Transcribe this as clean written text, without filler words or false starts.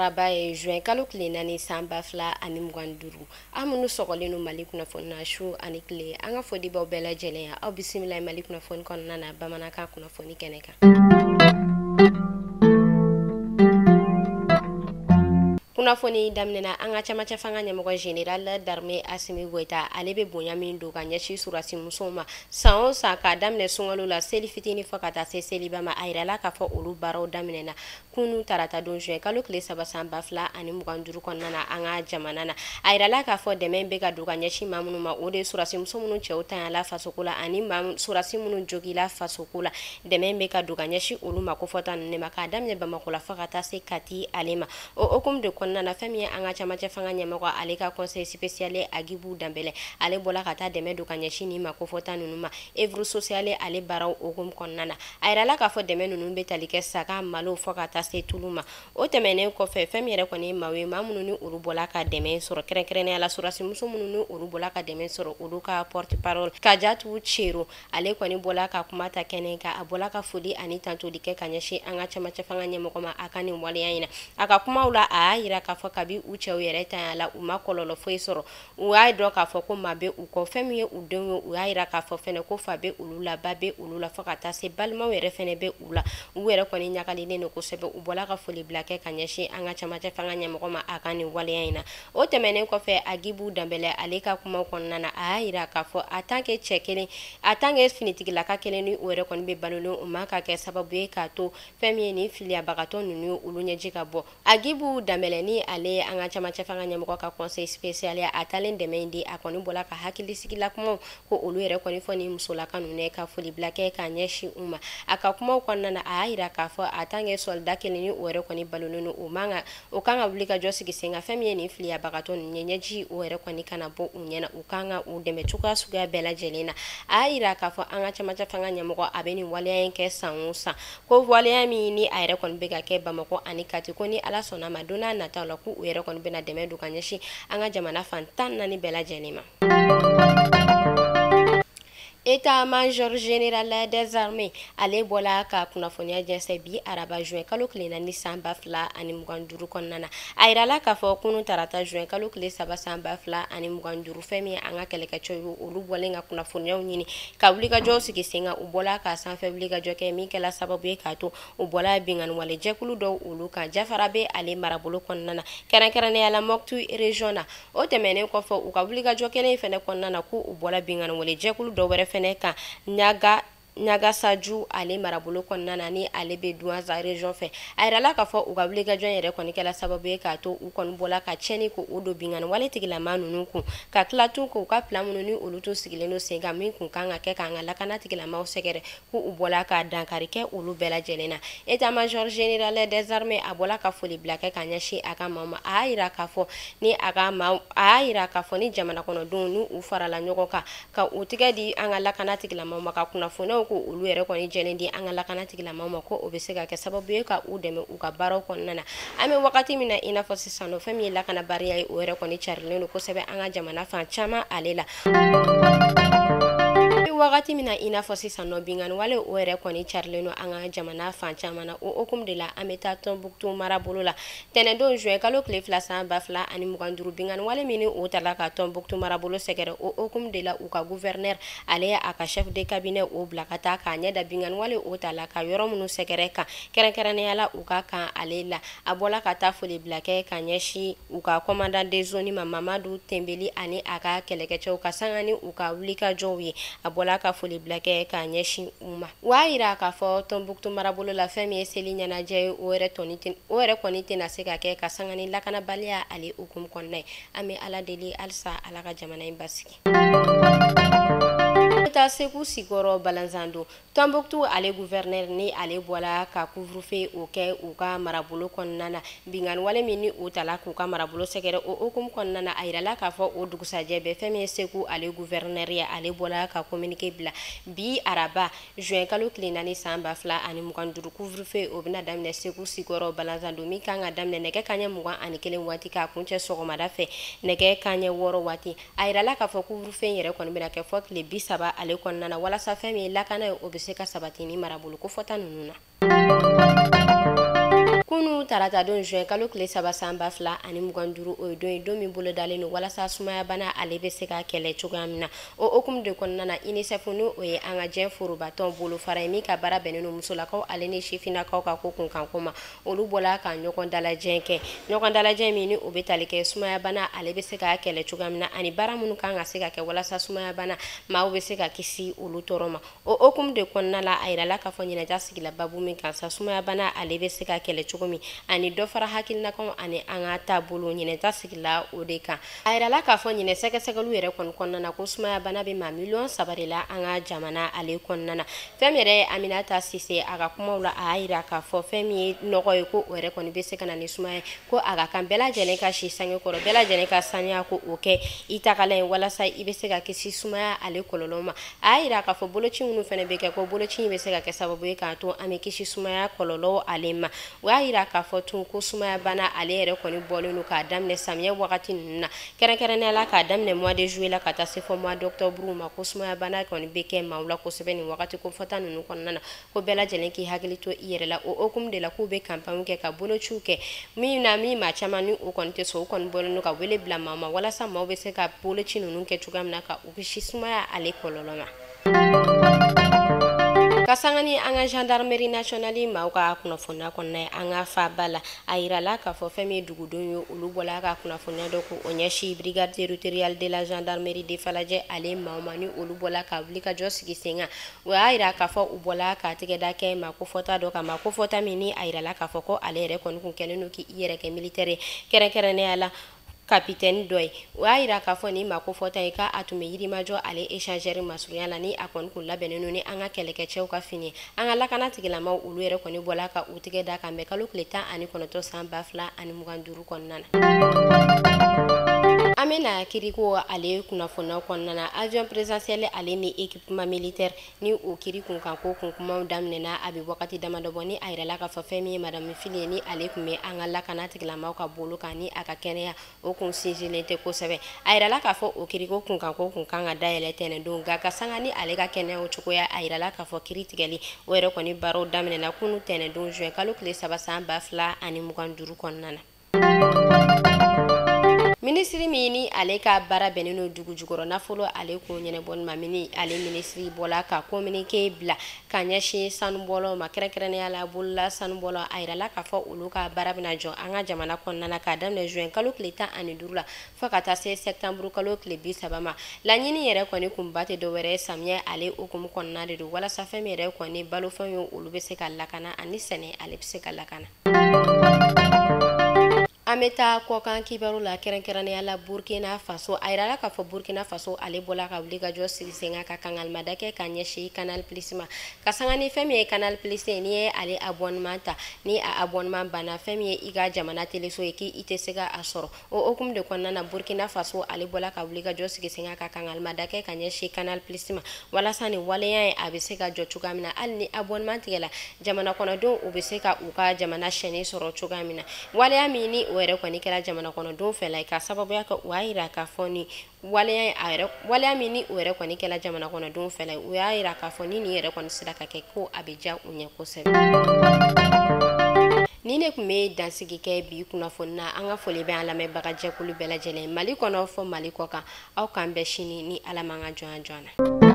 Araba ye juin kalo tile 4 san 2025. Aw minnu sɔgɔlen don Mali kunnafoni na su ani tile, an ka foli b'aw bɛɛ lajɛlen ye. Aw bisimila Mali kunnafoni kɔnɔna na bamanankan kunnafoni kɛnɛ kan. Kunnafoni daminɛna an ka camancɛ fanga ɲɛmɔgɔ général d'armée Assimi Goïta, ale bɛ bonya min don ka ɲɛsin surasi musow ma san o san k'a daminɛ sunkalo la seli fitinin fo ka taa se seliba ma, a yirala k'a fɔ olu baaraw daminɛna kunu tarata don juin kalo tile 3 san 2025 kɔnɔna na an ka jamana na. A yirala k'a fɔ dɛmɛ bɛ ka don ka ɲɛsin maa minnu ma, o de ye surasi muso minnu cɛw tanyala fasoko la ani surasi minnu jogila fasoko la. Dɛmɛ bɛ ka don ka ɲɛsin olu ma kofɔta ninnu ma k'a daminɛ Bamakɔ la fo ka taa se Kati ale ma. O hukumu de kɔnɔna na, fɛn min ye an ka camancɛ fanga ɲɛmɔgɔ ale ka conseil spécial Agibu Danbɛlɛ, ale bɔla ka taa dɛmɛ don ka ɲɛsin nin ma kofɔta ninnu ma œuvre sociale ale baaraw hukumu kɔnɔna na. A yirala k'a fɔ dɛmɛ ninnu bɛ tali kɛ saga, malo fo ka taa se tulu ma. O tɛmɛnen kɔfɛ, fɛn min yɛrɛ kɔni ye maaw ye, maa minnu ni olu bɔla ka dɛmɛ sɔrɔ, kɛrɛnkɛrɛnnenya la surasi muso minnu ni olu bɔla ka dɛmɛ sɔrɔ, olu ka porte parole Kajatu Cero, ale kɔni bɔla ka kuma ta kɛnɛ kan. A bɔla ka foli ani tantoli kɛ ka ɲɛsin an ka camancɛ fanga ɲɛmɔgɔ ma a ka nin waleya in na. A ka kumaw la, a y'a yira k'a fɔ kabi u cɛw yɛrɛ tanya la, u ma kɔlɔlɔ foyi sɔrɔ. U y'a dɔn k'a fɔ ko maa bɛ u kɔ, fɛn min ye u denw ye, u y'a yira k'a fɔ fɛnɛ ko fa bɛ olu la, ba bɛ olu la, fo ka taa se balimaw yɛrɛ fɛnɛ bɛ u la. U yɛrɛ kɔni ɲagalilen don kosɛbɛ. U bɔla ka foli bila kɛ ka ɲɛsin an ka camancɛ fanga ɲɛmɔgɔ ma a ka nin waleya in na. O tɛmɛnen kɔfɛ, Agibu Danbɛlɛ ale ka kumaw kɔnɔna na, a y'a yira k'a fɔ en tant que cɛ kelen, en tant que finitigilaka kelen ni o yɛrɛ kɔni bɛ balolen, o man ka kɛ sababu ye k'a to fɛn min ye nin filiyabagatɔ ninnu ye olu ɲɛji ka bɔ. Agibu Danbɛlɛ ni ale ye an ka camancɛ fanga ɲɛmɔgɔ ka conseil spécial ye, a taalen dɛmɛ in di, a kɔni bɔla ka hakilisigila kumaw ko olu yɛrɛ kɔni fɔ ni musolaka ninnu ye ka foli bila kɛ ka ɲɛsin u ma. A ka kumaw kɔnɔna na, a y'a yira k'a fɔ en tant que soldat kelen ni o yɛrɛ kɔni balolen don, o man ka, o kan ka wuli ka jɔ sigi sen kan. Fɛn min ye nin filiyabagatɔ ninnu ye, ɲɛji o yɛrɛ kɔni kana bɔ u ɲɛna, u kan ka u dɛmɛ cogoya suguya bɛɛ lajɛlen na. A y'a yira k'a fɔ an ka camancɛ fanga ɲɛmɔgɔ a bɛ nin waleya in kɛ san o san, ko waleya min ni a yɛrɛ kɔni bɛ ka kɛ Bamakɔ ani Kati, ko ni Ala sɔnna ma don n'a nataw la, k'u yɛrɛ kɔni bɛna dɛmɛ don ka ɲɛsin an ka jamana fan 14 bɛɛ lajɛlen ma. État-major général des armées ale bɔla ka kunnafoniya jɛnsɛn bi araba juin kalo tile 4 san 2025 kɔnɔna na. A yirala k'a fɔ kunun tarata juin kalo tile 3 san 2025, fɛn min ye an ka kɛlɛkɛcɛw ye, olu bɔlen ka kunnafoniyaw ɲini ka wulikajɔw sigi sen kan. U bɔla ka sanfɛ wulikajɔ kɛ min kɛla sababu ye k'a to u bɔla binkanni jɛkulu dɔw olu kan Jafara bɛ ale marabolo kɔnɔna na, kɛrɛnkɛrɛnnenya la Mopti région na. O tɛmɛnen kɔfɛ, u ka wulikajɔ kelen in fɛnɛ kɔnɔna na, k'u bɔla binkanni jɛkulu dɔw wɛrɛ fɛnɛ kan Ɲagasaju ale marabolo kɔnɔna na, ni ale bɛ Douentza région fɛ. A yirala k'a fɔ u ka wulikajɔ yɛrɛ kɔni kɛla sababu ye k'a to u kɔni bɔla ka tiɲɛni ko o don binkanni wale tigilama ninnu kun, ka tila tun k'u ka plan minnu ni olu tun sigilen don sen kan min kun kan ka kɛ k'an ka lakana tigilamaw sɛgɛrɛ, k'u u bɔla ka dankari kɛ olu bɛɛ lajɛlen na. État-major général des armées a bɔla ka foli bila kɛ ka ɲɛsin a ka maaw ma. A y'a yira k'a fɔ ni a ka maaw, a y'a yira k'a fɔ ni jamana kɔnɔdenw ni u farala ɲɔgɔn kan ka u tigɛ di an ka lakana tigilamaw ma, ka kunnafoniyaw ko olu yɛrɛ kɔni jɛlen di an ka lakana tigilamaw ma, ko o bɛ se ka kɛ sababu ye ka u dɛmɛ u ka baaraw kɔnɔna na. An bɛ wagati min na i n'a fɔ sisan nɔ, fɛn min ye lakanabaliya ye, o yɛrɛ kɔni carilen don kosɛbɛ an ka jamana fan caman ale la. Wagati min na i n'a fɔ sisan nɔ, binkanni wale o yɛrɛ kɔni carilen don an ka jamana fan caman na. O hukumu de la, an bɛ taa Tɔnbukutu marabolo la tɛnɛndon juin kalo tile 2 san 2025, binkanni wale min ni o tala ka Tɔnbukutu marabolo sɛgɛrɛ. O hukumu de la, u ka gouverneur ale ye a ka chef de cabinet o bila ka taa k'a ɲɛ da binkanni wale o tala ka yɔrɔ minnu sɛgɛrɛ kan, kɛrɛnkɛrɛnnenya la u ka kan ale la. A bɔla ka taa foli bila kɛ ka ɲɛsin u ka commandant de zone ma, Mamadu Tenbeli, ani a ka kɛlɛkɛcɛw ka sanga ni u ka wulikajɔw ye. A bɔla ka foli bila kɛ ka ɲɛsin u ma. U y'a yira k'a fɔ Tɔnbukutu marabolo la, fɛn min ye seli ɲɛnajɛ ye, o yɛrɛ kɔni tɛna se ka kɛ ka sanga ni lakanabaliya ale hukumu kɔnɔna ye. An bɛ Ala deli halisa Ala ka jamana in basigi. Taa Segu Sikɔrɔ Balanzando, Tɔnbukutu ale gouverneur ni ale bɔla ka couvre-feu o kɛ u ka marabolo kɔnɔna na. Binkanni wale min ni o tala k'u ka marabolo sɛgɛrɛ, o hukumu kɔnɔna na, a yirala k'a fɔ o dugusajɛ bɛɛ, fɛn min ye Segu ale gouverneur ye, ale bɔla ka communiqué bila bi araba juin kalo tile 4 san 2025, couvre-feu o bɛna daminɛ Segu Sikɔrɔ Balanzando min kan ka daminɛ nɛgɛ kanɲɛ 21 waati k'a kuncɛ sɔgɔmada fɛ nɛgɛ kanɲɛ 6 waati. A yirala k'a fɔ couvre-feu yɛrɛ kɔni bɛna kɛ fɔ tile 30 ale kɔnɔna na, walasa fɛn min ye lakana ye, o bɛ se ka sabati ni marabolo kofɔta ninnu na. Kunu Kunu tarata don juin kalo tile 3 san 2025, o ye don ye don min bolodalen don walasa sumayabana ale bɛ se ka kɛlɛ cogoya min na. O hokumu de kɔnɔna na, UNICEF n'o o ye an ka diɲɛ forobatɔn bolofara ye min ka baara bɛnnen don musolakaw ale ni sifinnakaw ka ko kunkanko ma, olu bɔla ka ɲɔgɔn dalajɛ kɛ. Ɲɔgɔn dalajɛ min ni o bɛ tali kɛ sumayabana ale bɛ se ka kɛlɛ cogoya min na ani baara minnu kan ka se ka kɛ walasa sumayabana maaw bɛ se ka kisi olu tɔɔrɔ ma. O hokumu de kɔnɔna la, a yirala k'a fɔ ɲinan sigila babu min kan sa, sumayabana ale bɛ se ka kɛlɛ cogo min ani dɔ fara hakilinakaw ani an ka taabolo, ɲinan sigila o de kan. A yirala k'a fɔ ɲinan sɛgɛsɛgɛliw yɛrɛ kɔni kɔnɔna na ko sumayabana bɛ maa 3 miliyɔn de la an ka jamana ale kɔnɔna na. Fɛn min yɛrɛ ye Aminata Sise, a ka kumaw la, a y'a yira k'a fɔ fɛn min ye nɔgɔ ye, ko o yɛrɛ kɔni bɛ se ka na ni sumaya ye, ko a ka kan bɛɛ lajɛlen ka si sange kɔrɔ, bɛɛ lajɛlen ka saniya ko o kɛ i tagala ye walasa i bɛ se ka kisi sumaya ale kɔlɔlɔ ma. A y'a yira k'a fɔ boloci minnu fana bɛ kɛ, ko boloci in bɛ se ka kɛ sababu ye k'a to an bɛ kisi sumaya kɔlɔlɔ ale ma. O y'a yira k'a fɔ tun ko sumayabana ale yɛrɛ kɔni bɔlen don k'a daminɛ samiyɛ wagati ninnu na, kɛrɛnkɛrɛnnenya la k'a daminɛ mois de juillet la ka taa se fɔ mois d'octobre ma, ko sumayabana kɔni bɛ kɛ maaw la kosɛbɛ nin wagati ko fɔta ninnu kɔnɔna na, ko bɛɛ lajɛlen k'i hakili to i yɛrɛ la. O hokumu de la k'u bɛ campagne kɛ ka bolociw kɛ min na, min maa caman ni o kɔni tɛ sɔn, o kɔni bɔlen don ka wele bila maa ma walasa maaw bɛ se ka boloci ninnu kɛ cogoya min na ka u kisi sumaya ale kɔlɔlɔ ma. Ka sanga ni an ka gendarmerie nationale maaw ka kunnafoniya kɔnɔna ye, an ka faba la, a yirala k'a fɔ fɛn min ye dugudenw ye, olu bɔla ka kunnafoniya dɔ ko o ɲɛsin brigade territoriale de la gendarmerie de Falajɛ ale maaw ma, ni olu bɔla ka wuli ka jɔ sigi sen kan. O y'a yira k'a fɔ u bɔla ka tɛgɛda kɛ maa kofɔta dɔ kan, maa kofɔta min ni a yirala k'a fɔ ko ale yɛrɛ kɔni kun kɛlen don k'i yɛrɛ kɛ militaire ye, kɛrɛnkɛrɛnnenya la capitaine dɔ ye. O y'a yira k'a fɔ nin maa kofɔta ye k'a tun bɛ Yirimajɔ ale échangeur masurunya la, ni a kɔni kun labɛnnen don ni an ka kɛlɛkɛcɛw ka fini. An ka lakana tigilamaw olu yɛrɛ kɔni bɔla ka u tɛgɛ da kan mɛ kalo tile 19 san 2025 kɔnɔna na. An bɛna kiriko ale kunnafoniyaw kɔnɔna na, avion présidentiel ale ni équipement militaire ni o kiri kun kan ko kun kumaw daminɛna a bɛ wagati damadɔ bɔ, ni a yirala k'a fɔ fɛn min ye madame Fili ye, ni ale tun bɛ an ka lakana tigilamaw ka bolo kan, ni a ka kɛnɛya o kun sinsinlen tɛ kosɛbɛ. A yirala k'a fɔ o kiriko kun kan ko kun kan ka dayɛlɛ tɛnɛn don, nka ka sanga ni ale ka kɛnɛyaw cogoya, a yirala k'a fɔ kiri tigɛli o yɛrɛ kɔni baaraw daminɛna kunu tɛnɛn don juin kalo tile 3 san 2025 kɔnɔna na. Minisiri min ni ale ka baara bɛnnen don dugu jukɔrɔ nafolo ale ko ɲɛnabɔli ma, min ale minisiri bɔla ka communiqué bila ka ɲɛsin sanubɔlaw ma, kɛrɛnkɛrɛnnenya la bolola sanubɔlaw, a yirala k'a fɔ olu ka baara bɛna jɔ an ka jamana kɔnɔna na k'a daminɛ juin kalo tile 15 la fo ka taa se septembre kalo tile 30 ma. Laɲini yɛrɛ kɔni kunba tɛ dɔwɛrɛ ye, samiyɛ ale hukumu kɔnɔna de don, walasa fɛn min yɛrɛ kɔni balofɛnw ye olu bɛ se ka lakana ani sɛnɛ ale bɛ se ka lakana. An bɛ taa kɔkan kibaru la, kɛrɛnkɛrɛnnenya la Burkina Faso. A yirala k'a fɔ Burkina Faso ale bɔla ka wuli ka jɔ sigi sen kan ka kangalimada kɛ ka ɲɛsin Canal Plus ma, ka sanga ni fɛn min ye Canal Plus ye, n'i ye ale abonnement ta, ni a abonnement banna, fɛn min ye i ka jamana teleso ye, k'i tɛ se ka a sɔrɔ. O hukumu de kɔnɔna na, Burkina Faso ale bɔla ka wuli ka jɔ sigi sen kan ka kangalimada kɛ ka ɲɛsin Canal Plus ma, walasa ni waleya ye a bɛ se ka jɔ cogoya min na, hali ni abonnement tigɛla jamana kɔnɔdenw u bɛ se ka u ka jamana chaîne sɔrɔ cogoya min na. Waleya min ni o yɛrɛ kɔni kɛra jamana kɔnɔdenw fɛ la, ka sababuya kɛ u y'a yira k'a fɔ ni waleya a yɛrɛ waleya min ni o yɛrɛ kɔni kɛra jamana kɔnɔdenw fɛ la, u y'a yira k'a fɔ ni nin yɛrɛ kɔni sera ka kɛ, ko a bɛ diya u ɲɛ kosɛbɛ. Ni ne tun bɛ dansigi kɛ bi kunnafoni na. An ka foli bɛ an lamɛnbaga jɛkulu bɛɛ lajɛlen, Mali kɔnɔ fɔ Mali kɔ kan. Aw k'an bɛn sini ni Ala m'an ka jɔnya jɔ na.